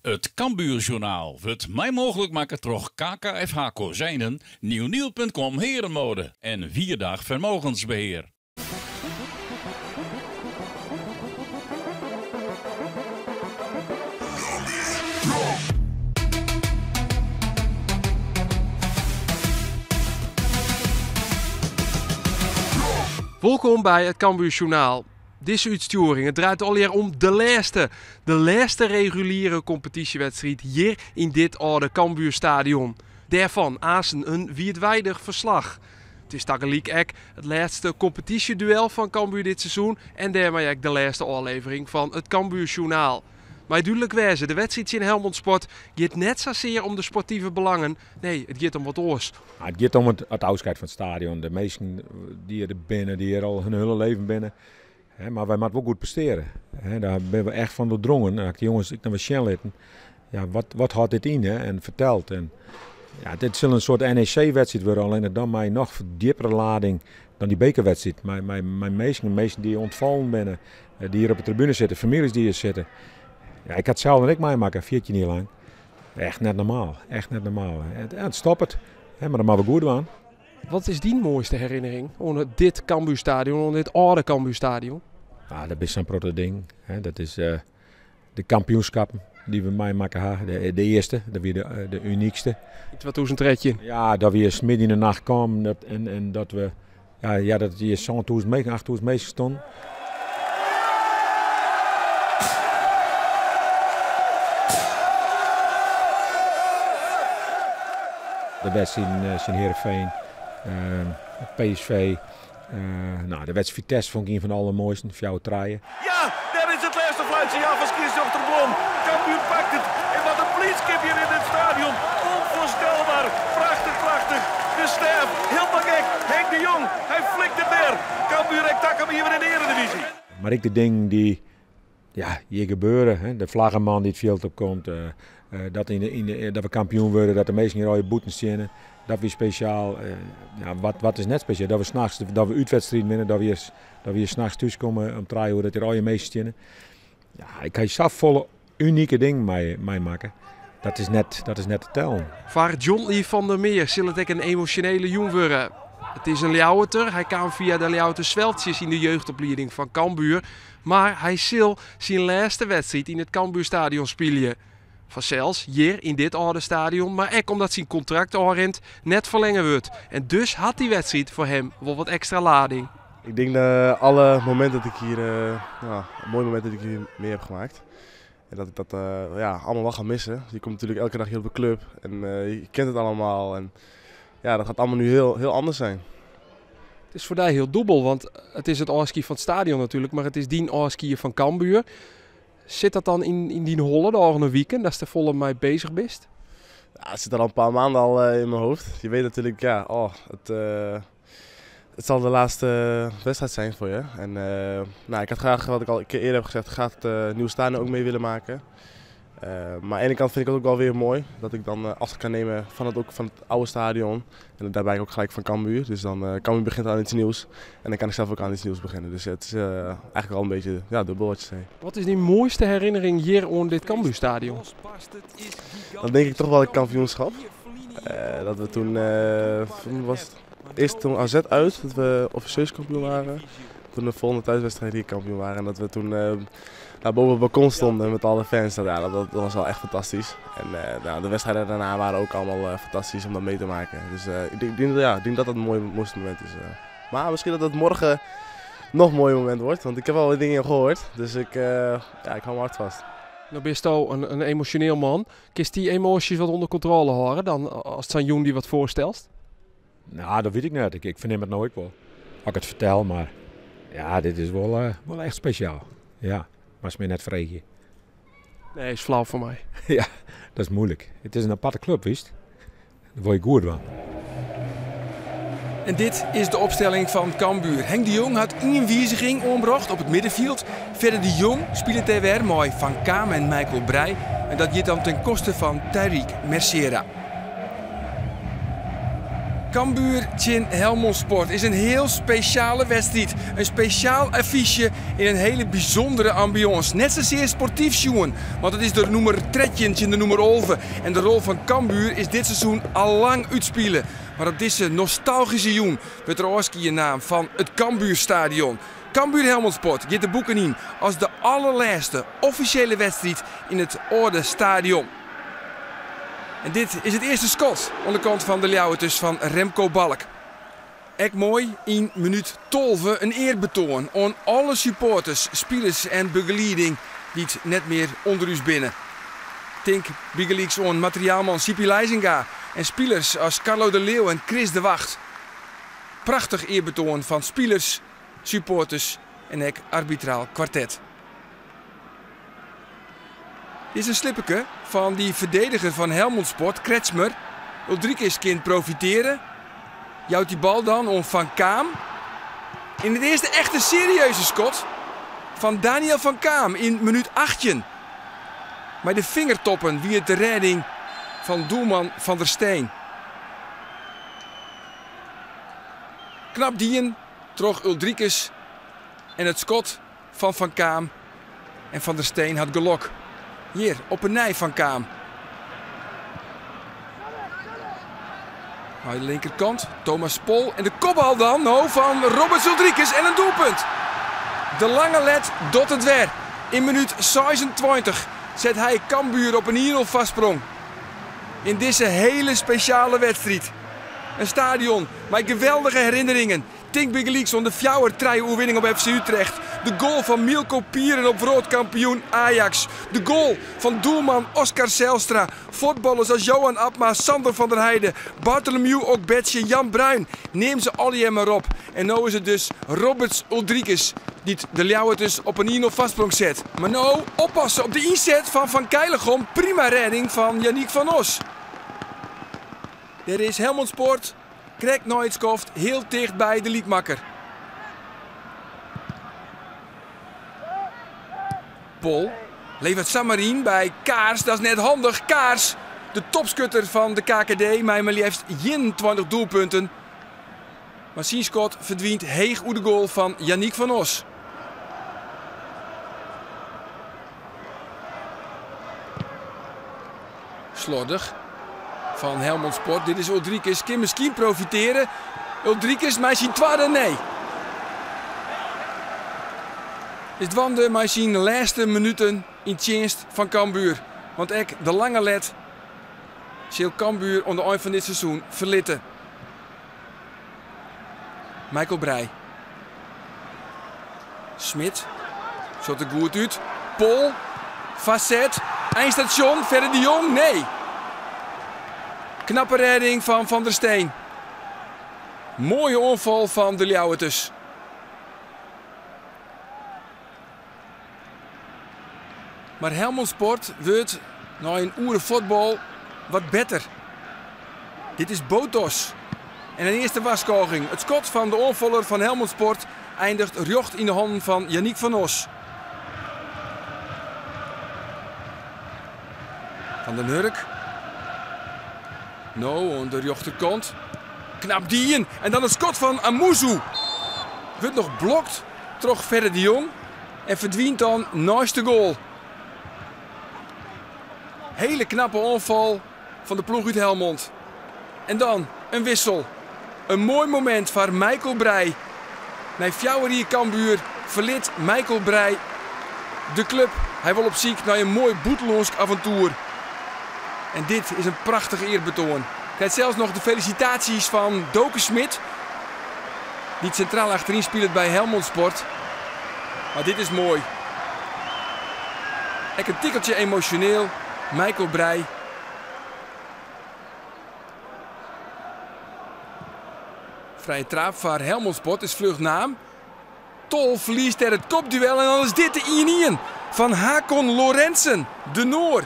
It Cambuurjournaal wurdt mei mooglik makke troch KKFH Kozijnen, Nieuwnieuw.com Herenmode en Wierdag Vermogensbeheer. Wolkom by it Cambuur Sjoernaal. Dizze útstjoering, it draait allegear om de lêste, de lêste reguliere kompetysjewedstriid hjir yn dit âlde Cambuurstadion. Dêrfan aansen in wiidweidich ferslach. It is tagelyk ek it lêste kompetysjeduel fan Cambuur dit seizoen en dêrmei ek de lêste ôflevering fan it Cambuur Sjoernaal. Mei dúdlik wêze, de wedstriid tsjin Helmond Sport giet net sasear om de sportive belangen, nee, it giet om wat oars. It giet om it ôfskied fan it stadion, de minsken dy't der binne, dy't der al hun hiele leven binne. Mar wy moatte wol goed prestearje. Dêr binne we echt fan doordrongen. Ek de jonges ek noch wer sjen litten. Ja, wat hâldt dit yn? En ferteld. En, ja, dit sil in soart NEC-wedstriid wurde, allinnich dan mei noch djippere lading dan dy bekerwedstriid. Mei minsken, minsken dy't ûntfallen binne, dy't hjir op de tribune sitte, famyljes dy't hjir sitte. Ja, ik ha it sels ek meimakke, 14 jier lang. Echt net normaal, echt net normaal. It stoppet, mar dat moatte we goed dwaan. Wat is dyn moaiste herinnering oan dit Cambuurstadion, oan dit âlde Cambuurstadion? Ah, dat is sa'n protte ding. Hè. Dat is de kampioenskippen dy't we meimakke ha. De earste, dat wie de unykste. Yn 2013? Ja, dat wie midden yn de nacht kamen dat, en dat we, ja, dat hier 7000 minsken, 8000 minsken stonden. De wedstriid tsjin Heerenveen, PSV, nou, de wedstriid Vitesse fûn ik ien fan de allermoaisten, 4-3. Ja, dêr is it lêste fluitsinjaal fan skiedsrjochter Blom. Cambuur pakt it. En wat in blydskip hjir yn it stadion. Ûnfoarstelber. Prachtich, prachtich. De stêf, hielendal gek. Henk de Jong, hy flikt it wer. Cambuur ek takom jier wer yn de earedivyzje. Mar ek de dingen dy't, ja, hjir gebeure, hè, de flaggeman dy't it fjild opkomt, dat we kampioen wurde, dat de minsken hjir allegear bûten steane, dat wie spesjaal. Ja, wat is net spesjaal? Dat we nachts, dat we útwedstriden winne, dat we hjir nachts thús komme om 3 oere, dat hjir allegear minsken steane. Ja, ik ha safolle unike dingen meimakke. Dat is net te tellen. Foar Jhondly van der Meer sil it ek in emosjonele jûn wurde. It is in Ljouwerter. Hy kaam fia de Ljouwerter Sweltsjes yn de jeugdoplieding fan Cambuur. Mar hy sil syn lêste wedstriid yn it Cambuurstadion spylje. Fansels hjir yn dit âlde stadion, mar ek omdat syn kontrakt ôfrint net ferlinge wurdt. En dus hat dy wedstriid foar him wol wat ekstra lading. Ik denk dat alle momenten dat ik hier, nou, een mooi moment dat ik hier mee heb gemaakt. En dat ik dat ja, allemaal wel ga missen. Je komt natuurlijk elke dag hier op de club en je kent het allemaal. En ja, dat gaat allemaal nu heel, heel anders zijn. It is foar dy hiel dûbel, want it is it ôfskie fan it stadion natuerlik, mar it is dyn ôfskie fan Cambuur. Sit dat dan yn dyn holle de ôfrûne wiken, datst der folle mei beuzich bist? Ja, het zit al een paar maanden al in mijn hoofd. Je weet natuurlijk, ja, oh, het zal de laatste wedstrijd zijn voor je. En nou, ik had graag, wat ik al een keer eerder heb gezegd, graag het nieuwe stadion ook mee willen maken. Maar aan de ene kant vind ik het ook wel weer mooi dat ik dan afscheid kan nemen ook van het oude stadion. En daarbij ook gelijk van Cambuur. Dus dan Cambuur begint aan iets nieuws en dan kan ik zelf ook aan iets nieuws beginnen. Dus het is eigenlijk al een beetje, ja, dubbel wat je zei. Wat is dyn moaiste herinnering hjir oan dit Cambuurstadion? Dan denk ik toch wel het kampioenschap. Dat we toen was het eerst toen AZ uit, dat we officieus kampioen waren. Toen de volgende thuiswedstrijd hier kampioen waren. En dat we toen boven het balkon stonden met alle fans. Dat was wel echt fantastisch. En de wedstrijden daarna waren ook allemaal fantastisch om dat mee te maken. Dus ik denk dat dat het mooiste moment is. Maar misschien dat het morgen nog een mooi moment wordt. Want ik heb al wat dingen gehoord. Dus ik hou me hard vast. Nou bist al in emosjoneel man. Kinst dy emoasjes wat ûnder kontrôle hâlde dan as sa'n jûn dy wat foarstelt? Nou, dat wit ik net. Ik fernim it no ek wol. As ik it fertel, mar ja, dit is wol echt spesjaal. Ja, moatst my net freegje. Nee, is flau foar my. Ja, dat is muoilik. It is in aparte klup, witst. Dêr wurde je goed fan. En dit is de opstelling fan Cambuur. Henk de Jong hat ien wiziging oanbrocht op it middenfjild. Fedde de Jong spilet dêr wer mei Van Kaam en Michael Breij. En dat giet dan ten koste fan Tyrick Mercera. Cambuur tsjin Helmond Sport is in hiel spesjale wedstriid. In spesjaal affysje yn in hiele bysûndere ambiance. Net sasear sportyf sjoen, want it is de nûmer 13 tsjin de nûmer 11. En de rol fan Cambuur is dit seizoen al lang útspile. Mar op dizze nostalgyske jûn wurdt der ôfskie naam fan it Cambuurstadion. Cambuur Helmond Sport giet de boeken yn as de allerlêste offisjele wedstriid yn it âlde stadion. En dit is it earste skot oan de kant fan de Ljouwerters fan Remco Balk. Ek moai yn minút 12 in earbetoan oan alle supporters, spilers en begelieding dy't net mear ûnder ús binne. Tink bygelyks oan materiaalman Siepie Lijzenga en spilers as Carlo de Leeuw en Chris de Wacht. Prachtich earbetoan fan spilers, supporters en ek arbitraal kwartet. Dit is in slipperke fan dy ferdediger fan Helmond Sport, Kretschmer. Uldrikis kin profitearje. Jout dy bal dan oan Van Kaam. Yn it earste echte serieuze skot fan Daniel van Kaam yn minút 18. Mei de fingertoppen wie it de rêding fan doelman Van der Steen. Knap dien troch Uldrikis en it skot fan Van Kaam. En Van der Steen hat gelok. Hjir op 'e nij Van Kaam. Nei de linkerkant Thomas Pol en de kopbal dan no fan Roberts Uldrikis en in doelpunt. De lange let docht it wer. Yn minút 26 set hy Cambuur op in 1-0 foarsprong. Yn dizze hiele spesjale wedstriid. In stadion mei geweldige herinneringen. Tink bygelyks oan de 4-3 oerwinning op FC Utrecht. De goal fan Milko Pieren op wrâldkampioen Ajax. De goal fan doelman Oscar Zijlstra. Fuotballers as Johan Abma, Sander van der Heijden, Bartholomew Ogbeche, Jan Bruin. Neam se allegear mar op. En no is it dus Roberts Uldrikis dy't de Ljouwerters op in 1-0 foarsprong set. Mar no oppasse op de ynset fan Van Keilegom. Prima rêding fan Yannick van Osch. Dêr is Helmond Sport krekt nei it skoft hiel ticht by de lykmakker. Pol leveret samar yn by Kaars. Dat is net handich. Kaars, de topskutter fan de KKD mei mar leafst 21 doelpunten. Mar syn skot ferdwynt heech oer de goal fan Yannick van Osch. Slordich fan Helmond Sport. Dit is Uldrikis. Kin miskien profitearje. Uldrikis mei syn twadde nee. Is dwaande mei syn lêste minuten yn tsjinst fan Cambuur. Want ek de lange let sil Cambuur oan de ein fan dit seizoen ferlitte. Michael Breij. Smit. Sjocht der goed út. Pol. Facet. Einstasjon. Ferre de Jong. Nee. Knappe rêding fan Van der Steen. Moaie oanfal fan de Ljouwerters. Mar Helmond Sport wurdt nei in oere fuotbal wat better. Dit is Botos. En in earste warskôging. It skot fan de oanfaller fan Helmond Sport einiget rjocht yn de hannen fan Yannick van Osch. Van den Hurk. No oan de rjochterkant. Knap dien. En dan it skot fan Amuzu. Wurdt noch blokt troch Ferre de Jong. En ferdwynt dan neist de goal. Hiele knappe oanfal fan de ploech út Helmond. En dan in wissel. In moai momint foar Michael Breij. Nei 4 jier Cambuur ferlit Michael Breij de klup. Hy wol op syk nei in moai bûtenlânsk aventoer. En dit is in prachtich earbetoan. Krijt sels noch de felisitaasjes fan Doke Schmidt, dy't sintraal achteryn spilet by Helmond Sport. Mar dit is moai. Ek in tikkeltsje emosjoneel. Michael Breij. Frije traap foar Helmond Sport is fluch naam. Tol ferliest dêr it kopduel en dan is dit de 1-1 fan Hakon Lorentzen, de Noar.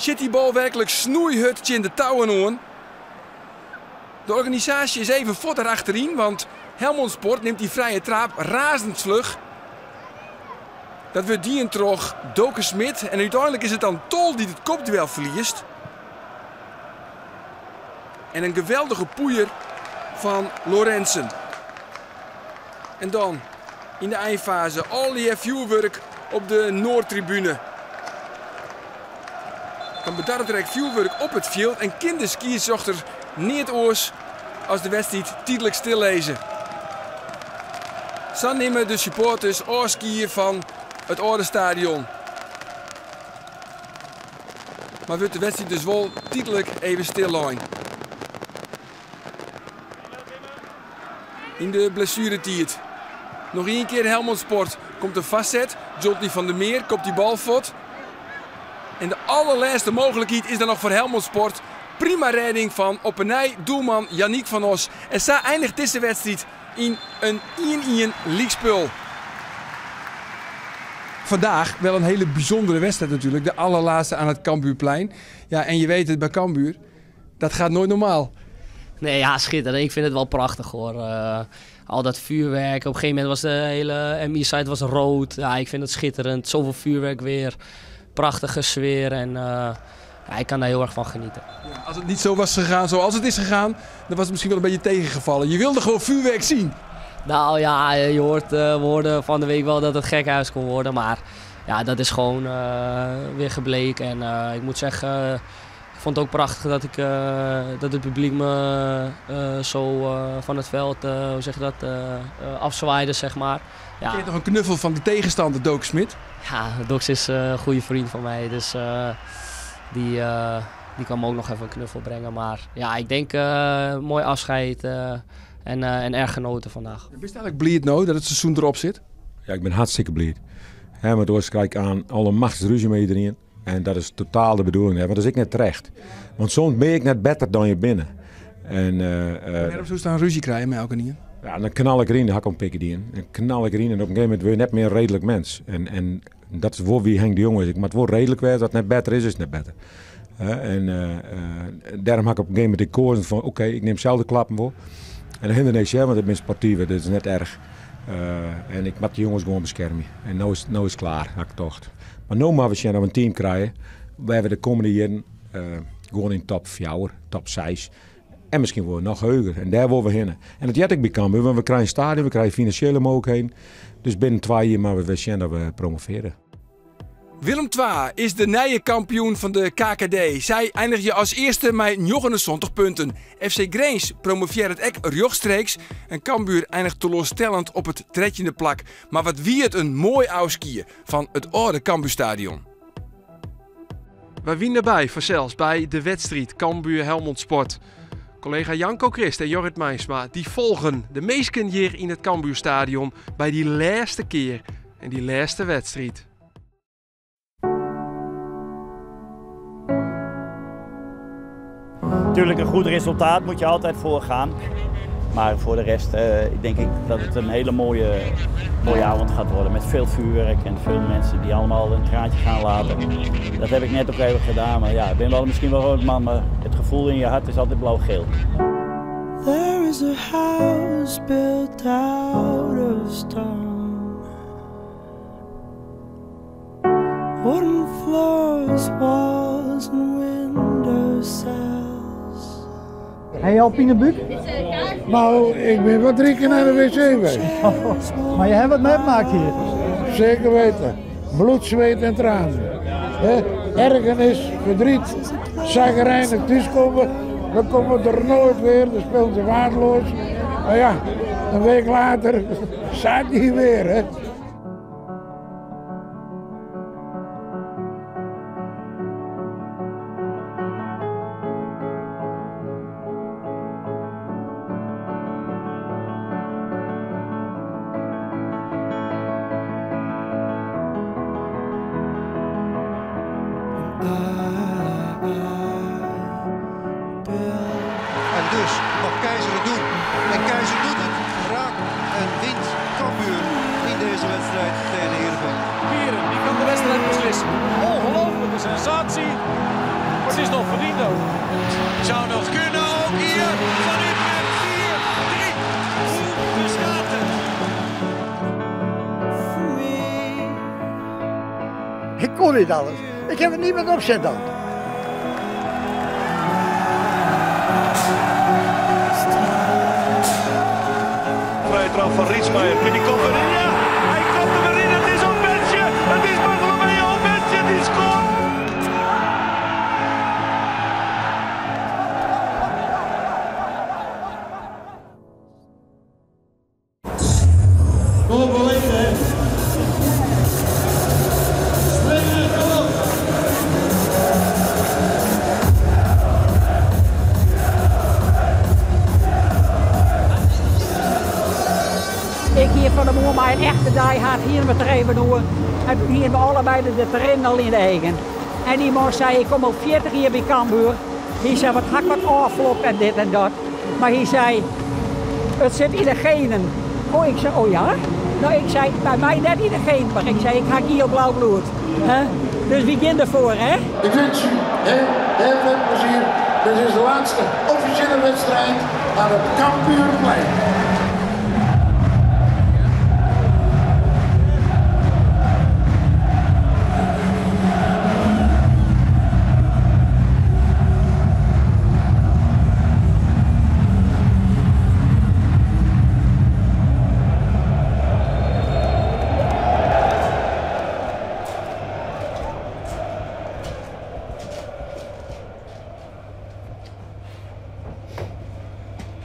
Sjit dy bal werklik snoeihurd tsjin de touwen oan. De organisaasje is even fuort derachteryn, want Helmond Sport nimt dy frije traap razendfluch. Dat wurdt dien troch Doke Schmidt en úteinlik is it dan Tol dy't it kopduel ferliest. En in geweldige poeier. fan Lorenzen. En dan yn de einfaze allegear fjoerwurk op de Noardtribune. Dan bedarret der ek fjoerwurk op it fjild en kin de skiedsrjochter neat oars as de wedstriid tydlik stillizze. Sa nimme de supporters ôfskie fan it âlde stadion. Mar wurdt de wedstriid dus wol tydlik even stillein. Yn de blessueretiid. Noch ien kear Helmond Sport komt in foarset. Johnny van der Meer kopt dy bal fuort. En de allerlêste mooglikheid is dan noch foar Helmond Sport. Prima rêding fan op 'e nij doelman Yannick van Os. En sa einiget dizze wedstriid yn in 1-1 lykspul. Vandaag wel een hele bijzondere wedstrijd natuurlijk. De allerlaatste aan het Cambuurplein. Ja, en je weet het bij Cambuur, dat gaat nooit normaal. Nee, ja, schitterend. Ik vind het wel prachtig hoor. Al dat vuurwerk. Op een gegeven moment was de hele MI-site was rood. Ja, ik vind het schitterend. Zoveel vuurwerk weer. Prachtige sfeer en ja, ik kan daar heel erg van genieten. Ja, als het niet zo was gegaan zoals het is gegaan, dan was het misschien wel een beetje tegengevallen. Je wilde gewoon vuurwerk zien. Nou ja, je hoort woorden van de week wel dat het gekhuis kon worden. Maar ja, dat is gewoon weer gebleken. En ik moet zeggen, ik vond het ook prachtig dat het publiek me zo van het veld, hoe zeg je dat, afzwaaide, zeg maar. Ja. Kreeg je nog een knuffel van de tegenstander, Doke Smit? Ja, Doks is een goede vriend van mij, dus die kwam ook nog even een knuffel brengen. Maar ja, ik denk mooi afscheid en erg genoten vandaag. Ben je eigenlijk blij nou dat het seizoen erop zit? Ja, ik ben hartstikke blij. Hè, want dan krijg ik aan alle machtsruzie met iedereen. En dat is totaal de bedoeling, hè, want dat is ik net terecht. Want soms ben ik net beter dan je binnen. En, waarom zou je dan ruzie krijgen met elkaar niet? Ja, dan knal ik erin, dan hak ik een pikje in. Dan knal ik erin en op een gegeven moment word je net meer een redelijk mens. En dat is voor wie Henk de Jong is. Ik moet wel redelijk werden, dat het net beter is, is het net beter. En daarom had ik op een gegeven moment gekozen van oké, ik neem zelf de klappen voor. En dan hinderde ik, want ik ben sportief, dat is net erg. En ik moet de jongens gewoon beschermen. En nu is het klaar, had ik tocht. Maar nu maar we zien dat we een team krijgen waar we de komende jaren gewoon in top 4, top 6. En misschien worden we nog hoger. En daar willen we heen. En dat jet ik bij Cambuur, want we krijgen een stadion, we krijgen financiële mogelijkheden. Dus binnen 2 jaar maar we zien dat we promoveren. Willem II is de nieuwe kampioen van de KKD. Zij eindigen als eerste met 79 punten. FC Grins promoveert het ek rechtstreeks en Cambuur eindigt teleurstellend op het 13e plak. Maar wat wie het een mooi afskiën van het oude Cambuurstadion. Wij winnen bij vanzelfs bij de wedstrijd Cambuur Helmond Sport. Collega Janko Christ en Jorrit Meinsma die volgen de meesten hier in het Cambuurstadion bij die laatste keer en die laatste wedstrijd. Natuurlijk een goed resultaat moet je altijd voorgaan. Maar voor de rest denk ik dat het een hele mooie avond gaat worden. Met veel vuurwerk en veel mensen die allemaal een traantje gaan laten. Dat heb ik net ook even gedaan. Maar ja, ik ben wel misschien wel een man, maar het gevoel in je hart is altijd blauw-geel. There is a house built out of stone. Wooden floors, walls and window sills. Heb je al pinebuik? Nou, ik ben wel 3 keer naar de wc geweest. Maar je hebt wat meegemaakt hier? Zeker weten. Bloed, zweet en tranen. He? Ergernis, verdriet, chagrijnig thuiskomen. Dan komen we er nooit weer, dan speelt ze waardeloos. Maar ja, een week later staat hij weer. Hè? En dus mag Keizer het doen. En Keizer doet het. Raak en wint Cambuur in deze wedstrijd tegen Heerenveen. Pieren, die kan de wedstrijd beslissen. Ongelooflijke sensatie. Maar het is nog verdiend ook. Zou nog kunnen ook hier. Van Utrecht 4-3. Hoe bestaat het? Ik kon niet anders. Ik heb het niet meer opzet dan. trap van Rietsmeijer. Die komt erin. Ja, hij komt er weer in. Het is Ogbeche. Het is Bartolomeo Ogbeche die scoort. Kom op, hè. Springen, kom op. Ik hier van de moer maar een echte diehard hier met even doen. En toen hier we allebei de trainen al in de eigen. En die man zei, ik kom al 40 jaar bij Cambuur. Die zei, wat hak wat aflop en dit en dat. Maar hij zei, het zit in de genen. Oh, ik zei, oh ja? Nou, ik zei, bij mij net in de genen, maar ik zei, ik hak hier op blauw bloed. Huh? Dus wie begint ervoor, hè? Ik wens u heel, heel veel plezier. Dit is de laatste officiële wedstrijd aan het Cambuurplein.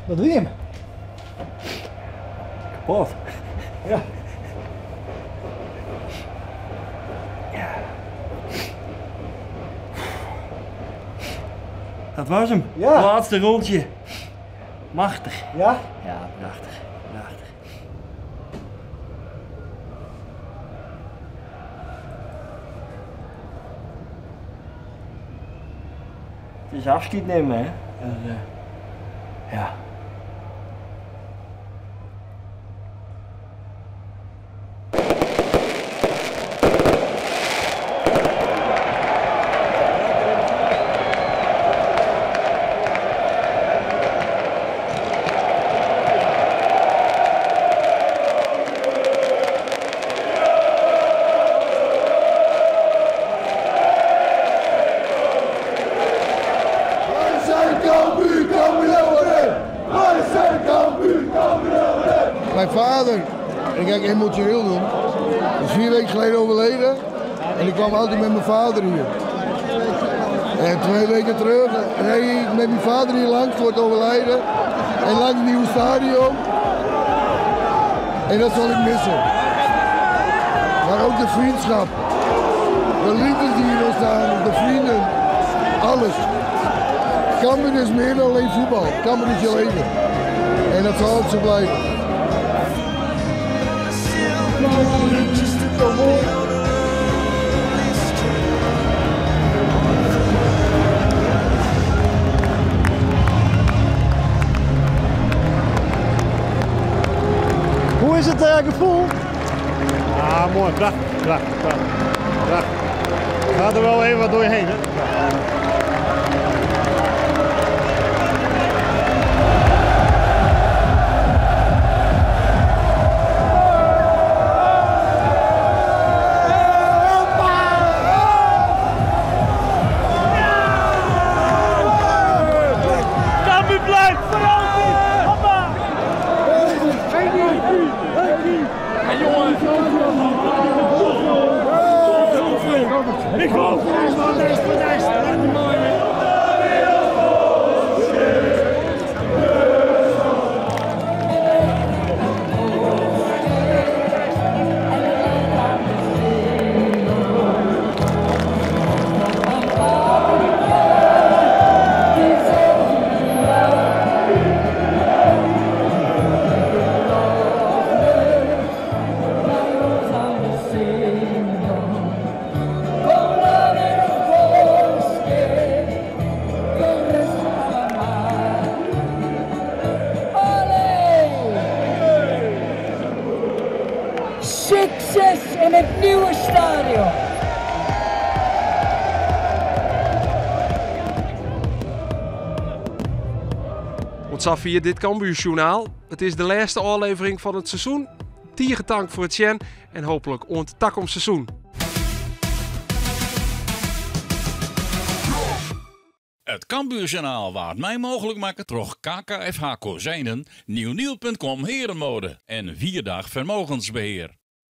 Wat doe je hem? Kapot. Ja. Dat was hem. Ja. Laatste rondje. Machtig. Ja? Ja, prachtig. Prachtig. Het is afscheid nemen, hè. En, ja. Mijn vader, en ik ga ik emotioneel doen, is 4 weken geleden overleden en ik kwam altijd met mijn vader hier. En 2 weken terug reed ik met mijn vader hier langs voor het overlijden en langs het nieuwe stadion. En dat zal ik missen. Maar ook de vriendschap, de liefde die hier ontstaan, de vrienden, alles. Cambuur is meer dan alleen voetbal, Cambuur is je leven. En dat zal altijd zo blijven. Hoe is het gevoel? Ah, mooi, prachtig, prachtig, prachtig, prachtig. Gaat er wel even wat door je heen, hè? Ik geloof Succes in het nieuwe stadion! Tot hier dit Cambuurjournaal. Het is de laatste aflevering van het seizoen. Tierentank voor het Sjen en hopelijk ont takom seizoen. It Cambuurjournaal waard mei mooglik makke troch KKFH Kozijnen, Nieuwnieuw.com Herenmode en Vierdag Vermogensbeheer.